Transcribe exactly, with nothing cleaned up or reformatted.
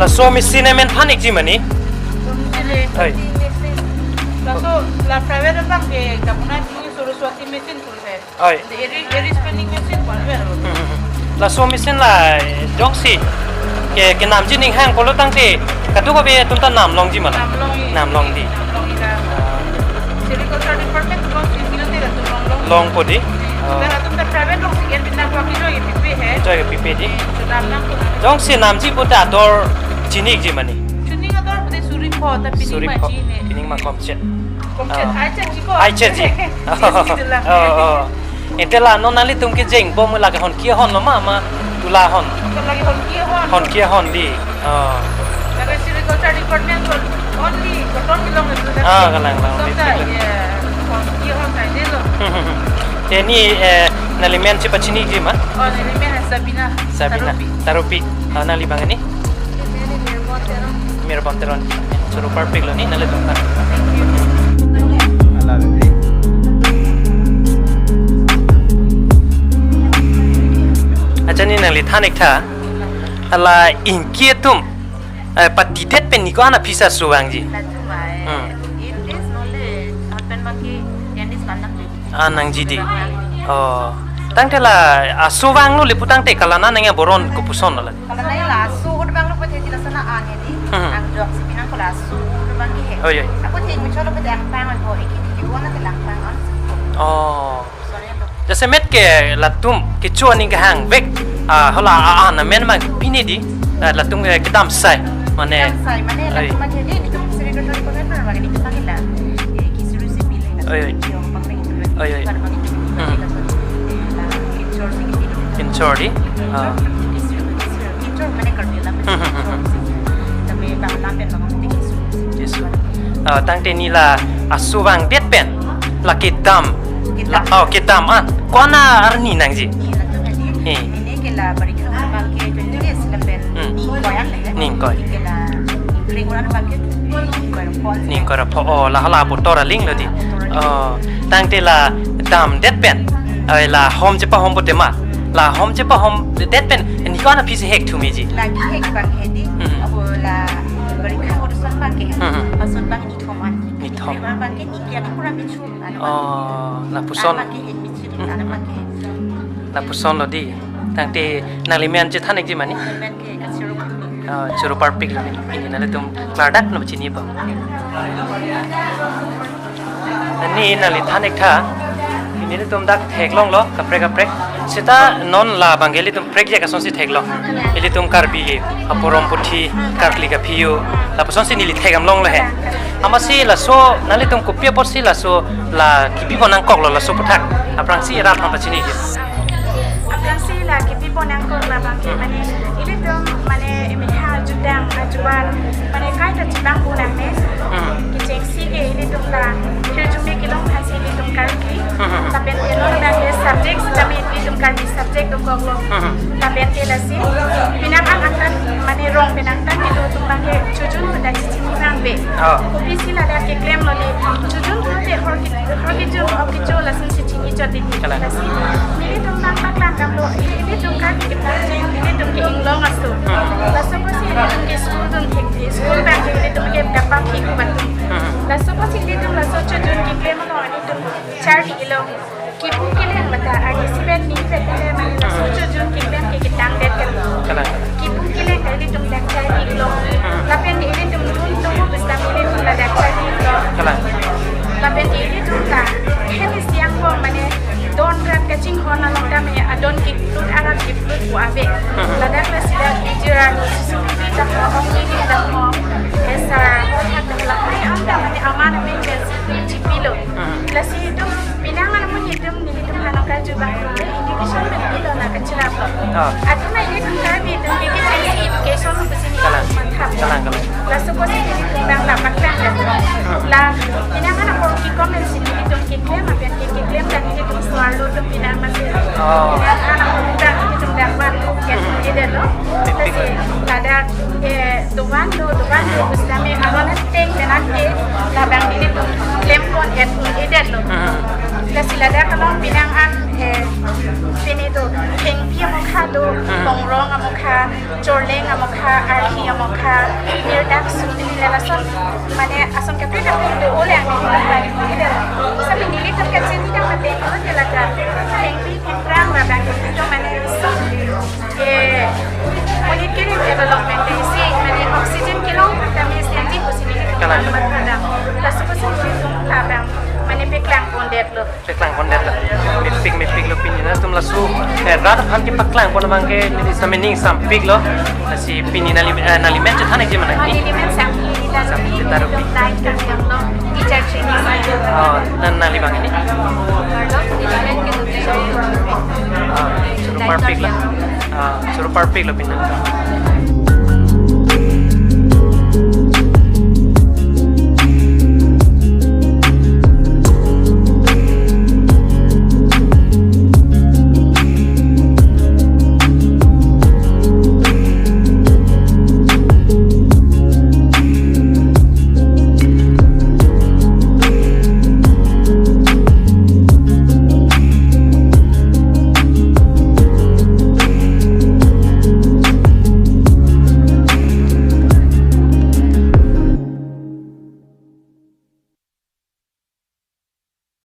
Laso machine amen than-ikji mane? Machine le. Oi. Machine. Laso la private abang ke kapunai pini Saraswati machine pul hai. Oi. The eri, eri spinning machine pon ver. Hmm, hmm, hmm. Laso machine la jongsi ke, kenamji ning hang pulo tangte kadokave atum ta nam longji mane? Nam long-i. Nam long di. Nam long-i la. Sericulture department long si kilo te la tu long long. Longpo di. Oh. Latum ta private long si gel bin nangkok kejoi kepipe hai. Kejoi kepipe di. Kedam nangkok. Jongsi namji puta ador chini-ikji mane? Chini ador pute suri pho ta pining ma suri pho, chini. Pining ma komchet. Komchet. Oh. Ai chetji ko. Ai chetji. Yes, itulah. Oh, oh. Ante la non nanglitum kejeng bom lake hon kehon lo ma, ma tu la hon? Lake hon kehon. Hon kehon di. Oh. Lake sericulture department ko only cotton kelong itu. Ah, kalang, kalang. Sota, ya, hon kehon saja lo. Te ni, eh, nangli men chepachini-ikji ma? Oh, neli men Sabina. Sabina. Tarupi. Tarupi. Ah, nangli bang ni? Mirbon Teron. Choro parpik lo ni, nangli dongkar. Ala dei. Acha ni nangli than-ik tha. Ala ingki atum, eh, patidet pen ni ko-an aphi si aso vangji? Latum ai. Hmm. Eight days nole, husband bang ke ten days lang nang. Ah, nangji di. Oh. Tangte la aso vanglo le pu tangte kalana nangya boron kopuson lo la? Kalana la aso ahut vanglo pute jila sana ang hedi. Hmm. Ang jok si pinang ko la aso ahut vang ke he. Oh, iya. Ako te mucho lo pute ang pang ko iki di ko na te lang pang on. Oh. Sorry lo. Jasemet ke latum kecho aning kehang vek. Ah, hala a, a, na men ma pine di. Ah, latum, eh, kedam sai. Mane. Kedam sai, mane ai. Latum ma hedi, itum sericulture department ma hedi, itum ma hedi la. Eh, ki suru si pile la. Oi, oi. Oi, oi. Hmm. Kinchor di? Ah. Yes. Ah, tangte ni la aso vangdet pen la kedam. Kedam. La, oh, kedam an. Ko-an arni nangji? Ni la tu tadi. Eh. Ini ke la barikha abang ke twenty days lapen. Hmm. Ni ingkoi an le. Ni ingkoi. Ke la kring uran abang ke ni ingkoi ra pho. Ni ingkoi ra pho. Oh, la hala putor aling lo di. Putor aling. Oh, tangte la damdet pen. Ai la hom chepahom pute ma. La hom chepahomdet pen ni ko-an aphi si hek thumeji? La kehek bang hedi. Hmm. Abo la barikha ko ason bang ke. Hmm. Ason bang ni thom an. Ni thom. Ni thom an bang ke ni kian pura michu. Oh, lapuson. An bang ke hek michu, an bang ke. Lapuson lo di. Tangte nangli men chethan-ikji mane? Men ke kachoro. Ah, choro parpik lo ni. Pini nanglitum klardak no chini bang. Ani nangli than-ik tha. Pini ilitum dak theklonglo kaprek kaprek. Seta non labang ke ilitum prekjak asonsi theklo. Ilitum Karbi aporom puthi, karkli kaphi-o, lapusonsi neli thekdam longlo he. Amatsi laso nanglitum kopi apotsi laso la kipipon nangkoklo laso aputhak? Aphrangsi rat aphan pachini ke. Aphrangsi la kipipon nangkok labang ke mane ilitum mane mekha ajudang ajuban mane kaita chipangpo nangne. Hmm. Kechengsi ke ilitum la hirjume kelong aphansi ilitum Karbi. Hmm. Lapen ke non abang ke subject sitame ilitum Karbi subject dokoklo. Hmm. Lapen ke lasi penang an angtan mane rong penang angtan kedo atum abang ke chojun pu ta chechini nangbe. Oh. Kopisi ladak keklemlo le chojun pulote hor ke, hor kejun, hor kecho lasonsi chini chot di. Kalang. Lasi nelitum abang paklang damlo, ilitum Karbi keplang jin, ilitum ke inglong aso. Hmm. Laso apotsi ilitum ke school dun thek, school abang ke ilitum ke dapak thek batum. Hmm. Laso apotsi ilitum laso chojun keklem along ilitum charli ilong. Kipu keleng mata agi sibet ni sibet ni mane laso chojun keklem ke ketangdet kan. Kalang. Kipu keleng kali tum dak charli ilong. Hmm. Lapen ilitum dun tumu bus tame ilitum ladak charli ilong. Kalang. Lapen ilitum ta hem isi angbong mane don rat kachinghon along tame adon kiplut arat kiplut pu ave. Hmm. Ladak la sida bijira lo susu kita ho ong ni kita ho. Esa ho thak dak la mane amda mane aman mane chipilo. Hmm. Lasi itum penang an amun itum nelitum aphan nangkarju abang, education pen pilo na kachiraplo. Oh. Athema ilitum Karbi atum ke kechengsi education lo pusi neli Kalang. Matha. Kalang, kalang. Laso apotsi nelitum abang la paklang ya. Hmm. La penang an apor kekom pensi nelitum keklem, apen ke keklem dan nelitum suarlo atum penang masi. Oh. Penang an apor abang nelitum dangvan ya Hmm. edetlo. Lasi ladak, eh, dovan do, dovan do, bus tame aron ateng penang ke labang nelitum klempon et edetlo. Hmm. Lasi ladak along penang an, eh, pini do, thengpi amokha do, Hmm. pongrong amokha, Chorleng amokha, arhi amokha, nirdak suni nila lason, mane ason kaprek kaprek do ole ang nila. Sa pini nelitum kachinidam mate ko tela ka. Tengpi kumprang rabang itu mane so. Eh, monit kiri development isi, mane oxygen kelong kami isi ang di pusi nelitum. Kalang. Laso pusi nelitum kabang, mane peklang pondetlo. Peklang pondetlo. Mepik mepiklo pini nelitum laso, eh, rat aphan kepaklang pon abang ke neli sami ning sampiklo. Lasi pini nangli, eh, nangli men chethan aji mana? Oh, neli men Sangpi Titarupi. Sangpi Titarupi. Nine kami ang long teacher training. Oh, nang nangli abang ini? Arlo, neli men ke tujuh. Ah, choro parpiklo. Ah, choro parpiklo pini.